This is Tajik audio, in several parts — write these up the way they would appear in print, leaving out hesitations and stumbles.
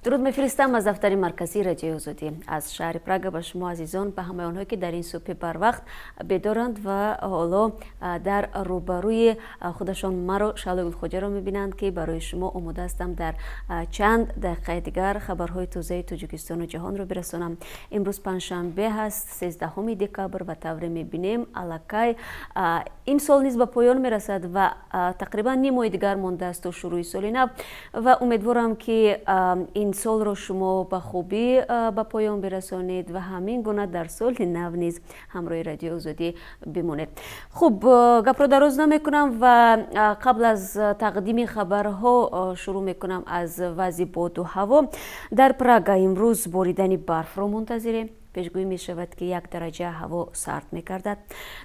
Дуруд мефиристам аз дафтари марказии Радиои Озодӣ аз шаҳри Прага ба шумо азизон, ба ҳамаи онҳое, ки дар ин субҳи барвақт бедоранд ва ҳоло дар рӯбарӯи худашон маро, Шаҳлои Гулхоҷаро, мебинанд, ки барои шумо омода ҳастам дар чанд дақиқаи дигар хабарҳои тозаи Тоҷикистону ҷаҳонро бирасонам. Имрӯз панҷшанбе ҳаст, 13 декабр, ва тавре мебинем, аллакай ин сол низ ба поён мерасад ва тақрибан ним моҳи дигар мондааст то шурӯи соли нав. Ва умедворам, ки ин солро шумо ба хубӣ ба поён бирасонед ва ҳамин гуна дар соли нав низ ҳамроҳи Радиои Озодӣ бимонед. Хуб, гапро дароз намекунам ва қабл аз тақдими хабарҳо шурӯъ мекунам аз вазъи боду ҳаво. Дар Прага имрӯз боридани барфро мунтазирем, пешгӯӣ мешавад, ки 1 дараҷа ҳаво сард мегардад.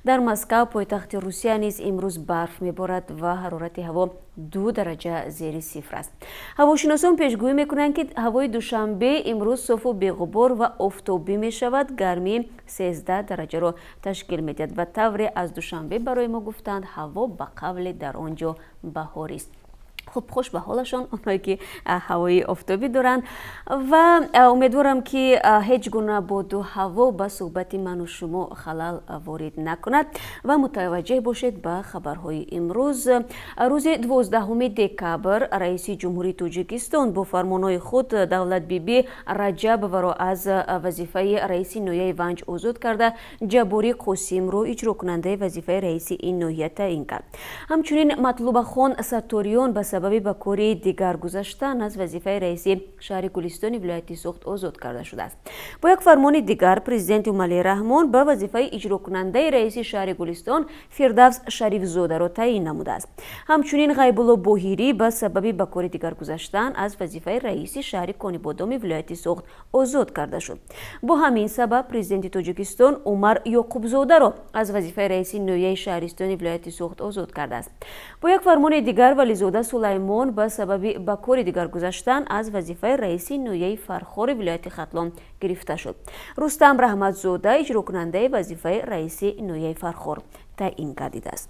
Дар Москав, пойтахти Русия, низ имрӯз барф меборад ва ҳарорати ҳаво 2 дараҷа зери сифр аст. Ҳавошиносон пешгӯӣ мекунанд, ки ҳавои Душанбе имрӯз софу беғубор ва офтобӣ мешавад, гармӣ 13 дараҷаро ташкил медиҳад. Ва тавре аз Душанбе барои мо гуфтанд, ҳаво ба қавле дар он ҷо баҳорист. Хуб, хуш ба ҳолашон онҳое, ки ҳавои офтобӣ доранд. Ва умедворам, ки ҳеҷ гуна боду ҳаво ба суҳбати ману шумо халал ворид накунад ва мутаваҷҷеҳ бошед ба хабарҳои имрӯз. Рӯзи 12 декабр раиси ҷумҳурии Тоҷикистон бо фармонҳои худ Давлатбибӣ Раҷабоваро аз вазифаи раиси ноҳияи Ванҷ озод карда, Ҷаббори Қосимро иҷрокунандаи вазифаи раиси ин ноҳия таъин кард. Ҳамчунин Матлубахон Сатториён ба сабаби ба кори дигар гузаштан аз вазифаи раиси шаҳри Гулистони вилояти Суғд озод карда шудааст. Бо як фармони дигар президент Эмомалӣ Раҳмон ба вазифаи иҷрокунандаи раиси шаҳри Гулистон Фирдавс Шарифзодаро таъин намудааст. Ҳамчунин Ғайбулло Боҳирӣ ба сабаби ба кори дигар гузаштан аз вазифаи раиси шаҳри Конибодоми вилояти Суғд озод карда шуд. Бо ҳамин сабаб президенти Тоҷикистон Умар Ёқубзодаро аз вазифаи раиси ноҳияи шаҳристони вилояти Суғд озод кардааст. Бо як фармони дигар Вализода Сулаймон ба сабаби ба кори дигар гузаштан аз вазифаи раиси ноҳияи Фархори вилояти Хатлон гирифта шуд. Рустам Раҳматзода иҷрокунандаи вазифаи раиси ноҳияи Фархор таъин гардидааст.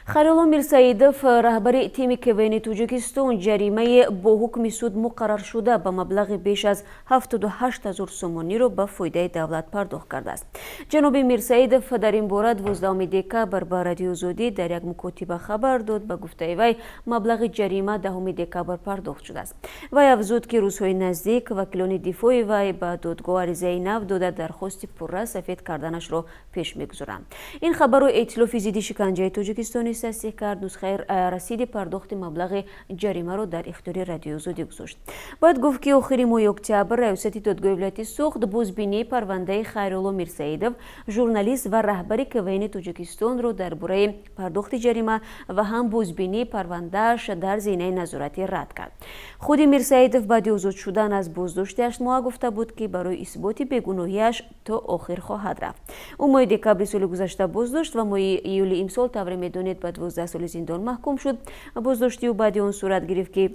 Хайрулло Мирсаидов, раҳбари тими КВНи Тоҷикистон, ҷаримаи бо ҳукми суд муқарраршуда ба маблағи беш аз 78 ҳазор сомониро ба фоидаи давлат пардохт кардааст. Ҷаноби Мирсаидов дар ин бора 12 декабр ба Радиои Озодӣ дар як мукотиба хабар дод. Ба гуфтаи вай, маблағи ҷарима 10 декабр пардохт шудааст. Вай афзуд, ки рӯзҳои наздик вакилони дифои вай ба додгоҳ аризаи нав дода, дархости пурра сафед карданашро пеш мегузоранд. Ин хабарро Эътилофи зидди шиканҷаи Тоҷикистон тасдиқ кард, нусхаи расиди пардохти маблағи ҷаримаро дар ихтиёри Радиои Озодӣ гузошт. Бояд гуфт, ки охири моҳи октябр раёсати додгоҳи вилояти Суғд бозбинии парвандаи Хайрулло Мирсаидов, журналист ва раҳбари КВНи Тоҷикистонро дар бораи пардохти ҷарима ва ҳам бозбинии парвандааш дар зинаи назоратӣ рад кард. Худи Мирсаидов баъди озод шудан аз боздошти 8 моҳа гуфта буд, ки барои исботи бегуноҳиаш то охир хоҳад рафт. Ӯ моҳи декабри соли гузашта боздошт ва моҳи июли имсол, тавре медонед, ба 12 соли зиндон маҳкум шуд. Боздошти ӯ баъди он сурат гирифт, ки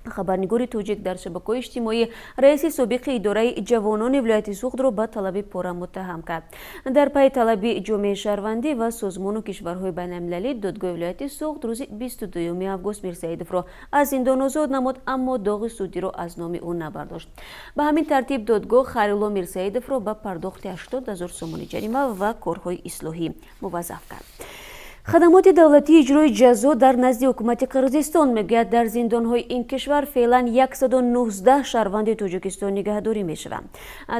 хабарнигори тоҷик дар шабакаҳои иҷтимоӣ раиси собиқи идораи ҷавонони вилояти Суғдро ба талаби пора муттаҳам кард. Дар пайи талаби ҷомеаи шаҳрвандӣ ва созмону кишварҳои байналмилалӣ додгоҳи вилояти Суғд рӯзи 22 август Мирсаидовро аз зиндон озод намуд, аммо доғи судиро аз номи ӯ набардошт. Ба ҳамин тартиб додгоҳ Хайрулло Мирсаидовро ба пардохти 80 ҳазор сомонӣ ҷарима ва корҳои ислоҳӣ муваззаф кард. Хадамоти давлатии иҷрои ҷазо дар назди ҳукумати Қирғизистон мегӯяд, дар зиндонҳои ин кишвар феълан 119 шаҳрванди Тоҷикистон нигаҳдорӣ мешаванд.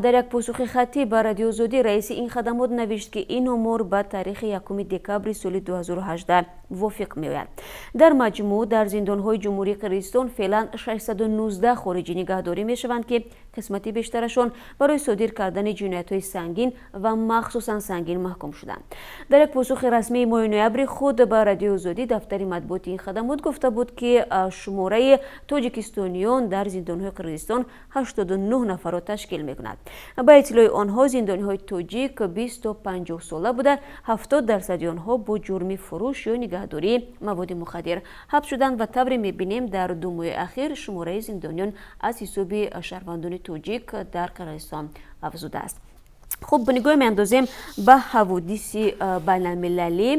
Дар як посухи хаттӣ ба Радиои Озодӣ раиси ин хадамот навишт, ки ин омор ба таърихи 1 декабри соли 2018 мувофиқ меояд. Дар маҷмӯъ дар зиндонҳои Ҷумҳурии Қирғизистон феълан 619 хориҷӣ нигаҳдорӣ мешаванд, ки қисмати бештарашон барои содир кардани ҷиноятҳои сангин ва махсусан сангин маҳкум шуданд. Дар як посухи расмии моҳи ноябри худ ба Радиои Озодӣ дафтари матбуоти ин хадамот гуфта буд, ки шумораи тоҷикистониён дар зиндонҳои Қирғизистон 89 нафарро ташкил мекунад. Ба иттилои онҳо, зиндониҳои тоҷик 20 то 50 сола буда, 70 дарсади онҳо бо ҷурми фурӯш ё нигаҳдории маводи мухаддир ҳабс шуданд. Ва тавре мебинем, дар 2 моҳи ахир шумораи зиндониён аз ҳисоби шаҳрвандони тоҷик дар Қирғизистон афзудааст. Хуб, нигоҳ меандозем ба ҳаводиси байналмилалӣ.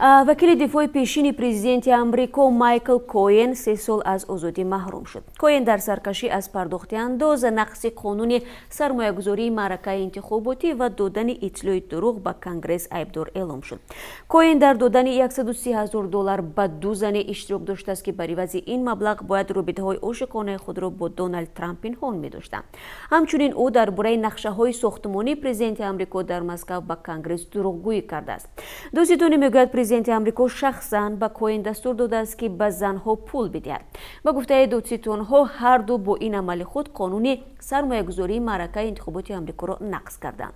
Вакили дифои пешини президенти Амрико Майкл Коен 3 сол аз озодӣ маҳрум шуд. Коен дар саркашӣ аз пардохти андоз, нақзи қонуни сармоягузории маъракаи интихоботӣ ва додани иттилои дурӯғ ба Конгресс айбдор эълом шуд. Коен дар додани 130 ҳазор доллар ба ду зане иштирок доштааст, ки бар ивази ин маблағ бояд робитаҳои ошиқонаи худро бо Доналд Трамп пинҳон медоштанд. Ҳамчунин ӯ дар бораи нақшаҳои сохтмонии президенти Амрико дар Москав ба Конгресс дурӯғгӯӣ кардааст. Додситонӣ мегӯяд, президенти Амрико шахсан ба Коен дастур додааст, ки ба занҳо пул бидиҳад. Ба гуфтаи додситонҳо, ҳарду бо ин амали худ қонуни сармоягузории маъракаи интихоботи Амрикоро нақз карданд.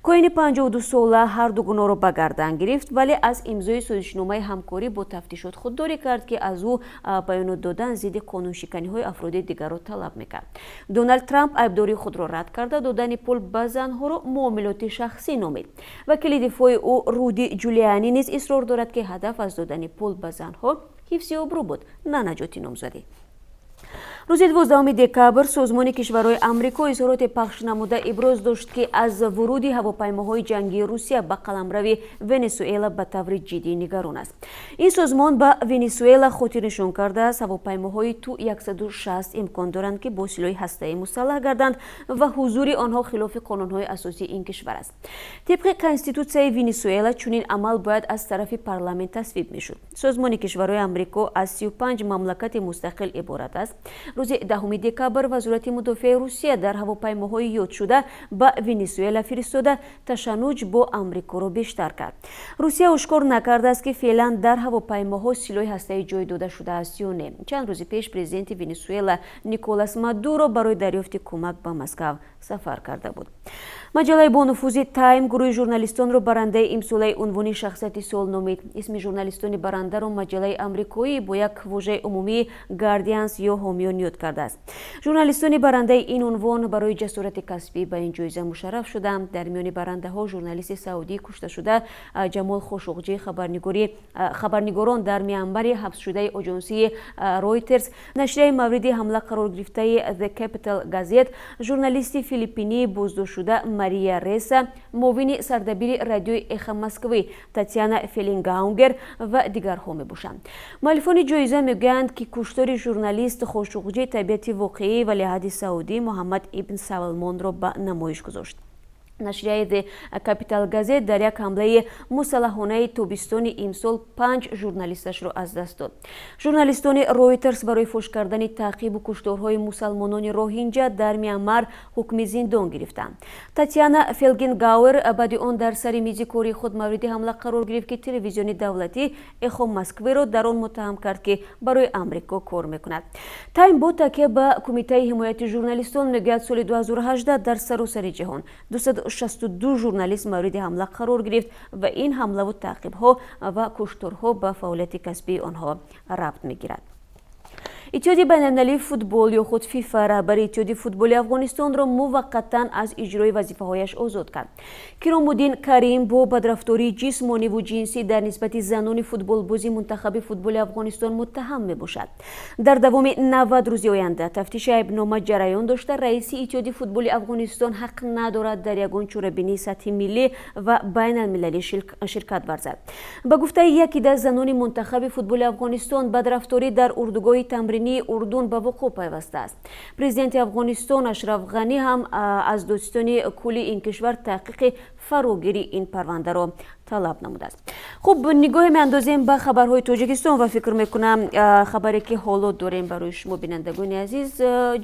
Коени 52 сола ҳарду гуноҳро ба гардан гирифт, вале аз имзои созишномаи ҳамкорӣ бо тафтишот худдорӣ кард, ки аз ӯ баёнот додан зидди қонуншиканиҳои афроди дигарро талаб мекард. Доналд Трамп айбдории худро рад карда, додани пул ба занҳоро муомилоти шахсӣ номид. Вакили дифои ӯ Руди Ҷулианӣ низ исрор дорад, ки ҳадаф аз додани пул ба занҳо ҳифзи обрӯ буд, на наҷоти номзадӣ. Рӯзи 12 декабр Созмони кишварҳои Амрико изҳороте пахш намуда, иброз дошт, ки аз вуруди ҳавопаймоҳои ҷангии Русия ба қаламрави Венесуэла ба таври ҷиддӣ нигарон аст. Ин созмон ба Венесуэла хотирнишон кардааст, ҳавопаймоҳои Ту 160 имкон доранд, ки бо силоҳи ҳастаӣ мусаллаҳ гарданд ва ҳузури онҳо хилофи қонунҳои асосии ин кишвар аст. Тибқи конститутсияи Венесуэла, чунин амал бояд аз тарафи парламент тасвиб мешуд. Созмони кишварҳои Амрико аз 35 мамлакати мустақил иборат аст. Рӯзи 10 декабр Вазорати мудофиаи Русия дар ҳавопаймоҳои ёдшуда ба Венесуэла фиристода, ташаннуҷ бо Амрикоро бештар кард. Русия ошкор накардааст, ки феълан дар ҳавопаймоҳо силоҳи ҳастаӣ ҷой дода шудааст ё не. Чанд рӯзи пеш президенти Венесуэла Николас Мадуро барои дарёфти кӯмак ба Москав сафар карда буд. Маҷаллаи бонуфузи Тайм гурӯҳи журналистонро барандаи имсолаи унвони шахсияти сол номид. Исми журналистони барандаро маҷаллаи амрикоӣ бо як вожаи умумии Guardians ё ҳомиён ёд кардааст. Журналистони барандаи ин унвон барои ҷасорати касбӣ ба ин ҷоиза мушарраф шуданд. Дар миёни барандаҳо журналисти саудии кушташуда Ҷамол Хошуқҷӣ, хабарнигорон дар Мианмари ҳабсшудаи оҷонсии Ройтерс, нашрияи мавриди ҳамла қарор гирифтаи The Capital Gazette, журналисти филиппинии боздоштшуда Мария Реса, муовини сардабири радиои «Эхо Москвы» Татьяна Фелингауэр ва дигарҳо мебошанд. Муаллифони ҷоиза мегӯянд, ки куштори журналист Хошуқҷӣ табиати воқеии валиаҳди Саудӣ Муҳаммад ибн Салмонро ба намоиш гузошт. Нашрияи The Capital Gazette дар як ҳамлаи мусаллаҳонаи тобистони имсол панҷ журналисташро аз даст дод. Журналистони Ройтерс барои фош кардани таъқибу кушторҳои мусалмонони роҳинҷа дар Мианмар ҳукми зиндон гирифтанд. Татьяна Фелгенгауэр баъди он дар сари мизи кори худ мавриди ҳамла қарор гирифт, ки телевизиони давлатӣ «Эхо Москвы»ро дар он муттаҳам кард, ки барои Амрико кор мекунад. Тайм бо такя ба Кумитаи ҳимояти журналистон мегӯяд, соли 2018 дар саросари ҷаҳон 262 журналист мавриди ҳамла қарор гирифт ва ин ҳамлаву таъқибҳо ва кушторҳо ба фаъолияти касбии онҳо рабт мегирад. Иттиҳоди байналмилалии футбол ё худ ФИФА раҳбари Иттиҳоди футболи Афғонистонро муваққатан аз иҷрои вазифаҳояш озод кард. Киромуддин Карим бо бадрафтории ҷисмониву ҷинсӣ дар нисбати занони футболбози мунтахаби футболи Афғонистон муттаҳам мебошад. Дар давоми 90 рӯзи оянда тафтиши айбнома ҷараён дошта, раиси Иттиҳоди футболи Афғонистон ҳақ надорад дар ягон чорабинии сатҳи миллӣ ва байналмилалӣ ширкат варзад. Ба гуфтаи якида занони мунтахаби футболи Афғонистон, бадрафторӣ дар урдугоҳи тамринии Урдун ба вуқӯъ пайвастааст. Президенти Афғонистон Ашраф Ғанӣ ҳам аз додситони кулли ин кишвар таҳқиқи фарогири ин парвандаро талаб намудааст. Хуб, нигоҳе меандозем ба хабарҳои Тоҷикистон ва фикр мекунам, хабаре ки ҳоло дорем барои шумо, бинандагони азиз,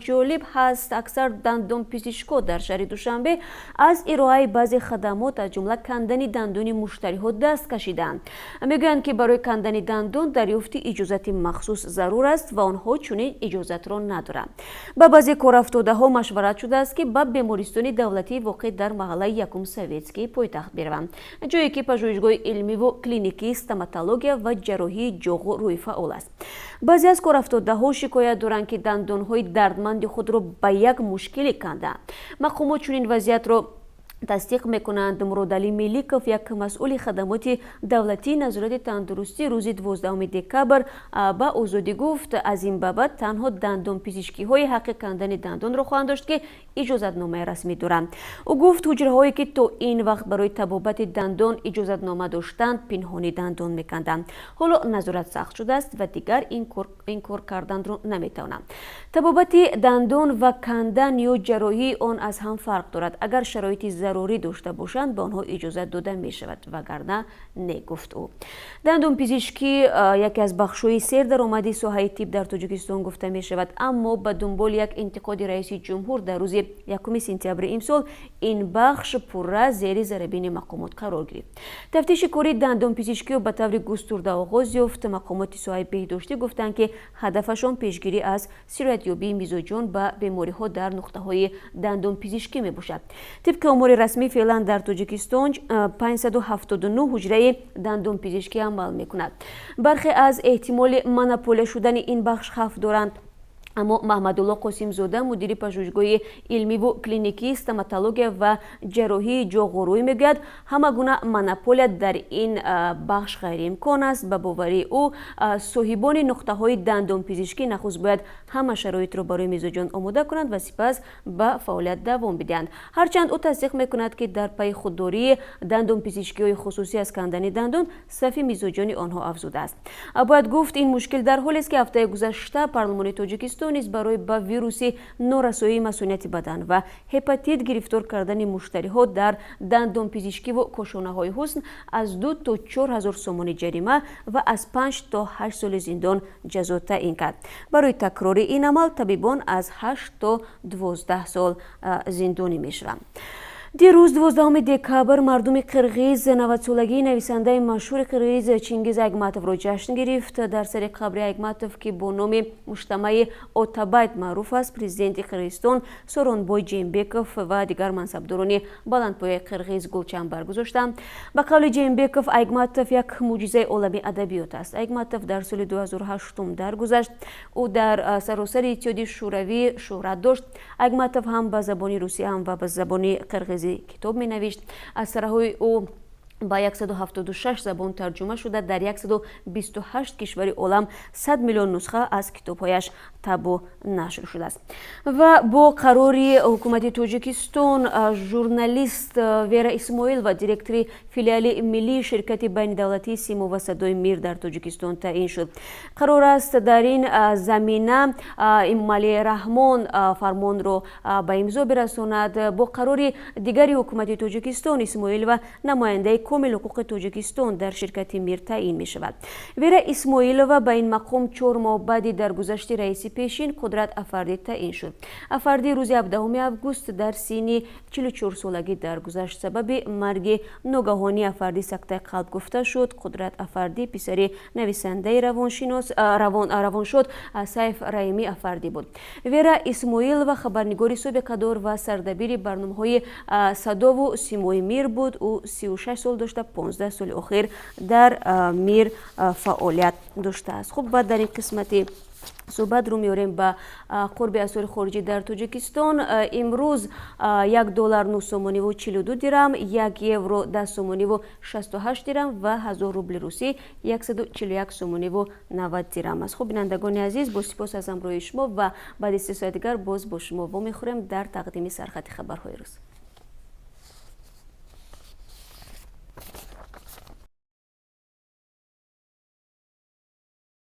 ҷолиб ҳаст. Аксар дандонпизишкҳо дар шаҳри Душанбе аз ироаи баъзе хадамот, аз ҷумла кандани дандони муштариҳо, даст кашидаанд. Мегӯянд, ки барои кандани дандон дарёфти иҷозати махсус зарур аст ва онҳо чунин иҷозатро надоранд. Ба баъзе корафтодаҳо машварат шудааст, ки ба бемористони давлатии воқеъ дар маҳаллаи Якум Советскии пойтахт бираванд, ҷое ки пажӯҳишгоҳи илмиву клиникии стоматология ва ҷарроҳии ҷоғу рӯи фаъол аст. Баъзе аз корафтодаҳо шикоят доранд, ки дандонҳои дардманди худро ба як мушкиле кандаанд. Мақомот чунин вазъиятро Тасдиқ мекунанд. Муродалӣ Меликов, як масъули хадамоти давлатии назорати тандурустӣ, рӯзи 12 декабр ба Озодӣ гуфт, аз ин ба баъд танҳо дандонпизишкиҳои ҳаққи кандани дандонро хоҳанд дошт, ки иҷозатномаи расмӣ доранд. Ӯ гуфт, ҳуҷраҳое, ки то ин вақт барои табобати дандон иҷозатнома доштанд, пинҳонӣ дандон меканданд. Ҳоло назорат сахт шудааст ва дигар ин кор карданро наметавонанд. Табобати дандон ва кандан ё ҷарроҳии он аз ҳам фарқ дорад. Агар шароити зарурӣ дошта бошанд, ба онҳо иҷозат дода мешавад, вагарна не, гуфт ӯ. Дандонпизишкӣ яке аз бахшҳои сердаромади соҳаи тиб дар Тоҷикистон гуфта мешавад, аммо ба дунболи як интиқоди раиси ҷумҳур дар рӯзи 1 сентябри имсол ин бахш пурра зери зарабини мақомот қарор гирифт. Тафтиши кори дандонпизишкиро ба таври густурда оғоз ёфт. Мақомоти соҳаи беҳдоштӣ гуфтанд, ки ҳадафашон пешгирӣ аз сироятёбии мизоҷон ба бемориҳо дар нуқтаҳои дандонпизишкӣ мебошад. Тибқи омори расмӣ, феълан дар Тоҷикистон 579 ҳуҷраи дандонпизишкӣ амал мекунад. Бархе аз эҳтимоли монополия шудани ин бахш хавф доранд, аммо Маҳмадулло Қосимзода, мудири пажӯҳишгоҳи илмиву клиникии стоматология ва ҷарроҳии ҷоғорӯй, мегӯяд, ҳама гуна монополия дар ин бахш ғайриимкон аст. Ба боварии ӯ, соҳибони нуқтаҳои дандонпизишкӣ нахуст бояд ҳама шароитро барои мизоҷон омода кунанд ва сипас ба фаъолият давом бидиҳанд. Ҳарчанд ӯ тасдиқ мекунад, ки дар пайи худдории дандонпизишкиҳои хусусӣ аз кандани дандон сафи мизоҷони онҳо афзудааст. Бояд гуфт, ин мушкил дар ҳолест, ки ҳафтаи гузашта парлумони Тоҷикистон низ барои ба вируси норасоии масунияти бадан ва ҳепатит гирифтор кардани муштариҳо дар дандонпизишкиву кошонаҳои ҳусн аз 2 то 4 ҳазор сомонӣ ҷарима ва аз 5 то 8 соли зиндон ҷазо таъин кард. Барои такрори ин амал табибон аз 8 то 12 сол зиндонӣ мешаванд. Дирӯз, 12 декабр, мардуми қирғиз 90-солагии нависандаи машҳури қирғиз Чингиз Айтматовро ҷашн гирифт. Дар сари қабри Айтматов, ки бо номи муҷтамаи Отабайт маъруф аст, президенти Қирғизистон Сооронбой Жээнбеков ва дигар мансабдорони баландпояи қирғиз гулчанбар гузоштанд. Ба қавли Жээнбеков, Айтматов як мӯъҷизаи олами адабиёт аст. Айтматов дар соли 2008 даргузашт. Ӯ дар саросари Иттиҳоди Шӯравӣ шӯҳрат дошт. Айтматов ҳам ба забони русӣ, ҳам ва ба забони қирғизӣ китоб менавишт. Асарҳои ӯ ба 176 забон тарҷума шуда, дар 128 кишвари олам 100 миллион нусха аз китобҳояш табъу нашр шудааст. Ва бо қарори ҳукумати Тоҷикистон журналист Вера Исмоилова директори филиали миллии ширкати байнидавлатии Симо ва садои Мир дар Тоҷикистон таъин шуд. Қарор аст, дар ин замина Эмомалӣ Раҳмон фармонро ба имзо бирасонад. Бо қарори дигари ҳукумати Тоҷикистон Исмоилова намояндаи комил ҳуқуқи Тоҷикистон дар ширкати Мир таъин мешавад. Вера Исмоилова ба ин мақом 4 моҳ баъди даргузашти раиси пешин Қудрат Афардӣ таъин шуд. Афардӣ рӯзи 17 август дар синни 44 солагӣ даргузашт. Сабаби марги ногаҳонии Афардӣ сактаи қалб гуфта шуд. Қудрат Афардӣ писари нависандаи равоншод Сайф Раимӣ Афардӣ буд. Вера Исмоилова хабарнигори собиқадор ва сардабири барномаҳои садову симои Мир буд. Ӯ 36 сол дошта, 15 соли охир дар Мир фаъолият доштааст. Хуб, баъд дар ин қисмати суҳбат рӯ меорем ба қурби асъори хориҷӣ дар Тоҷикистон. Имрӯз 1 доллар 9 сомониву 42 дирам, 1 евро 10 сомониву 68 дирам ва 1000 рубли русӣ 141 сомониву 90 дирам аст. Хуб, бинандагони азиз, бо сипос аз ҳамроҳии шумо ва баъди 3 соат дигар боз бо шумо вомехӯрем дар тақдими сархати хабарҳои рӯз.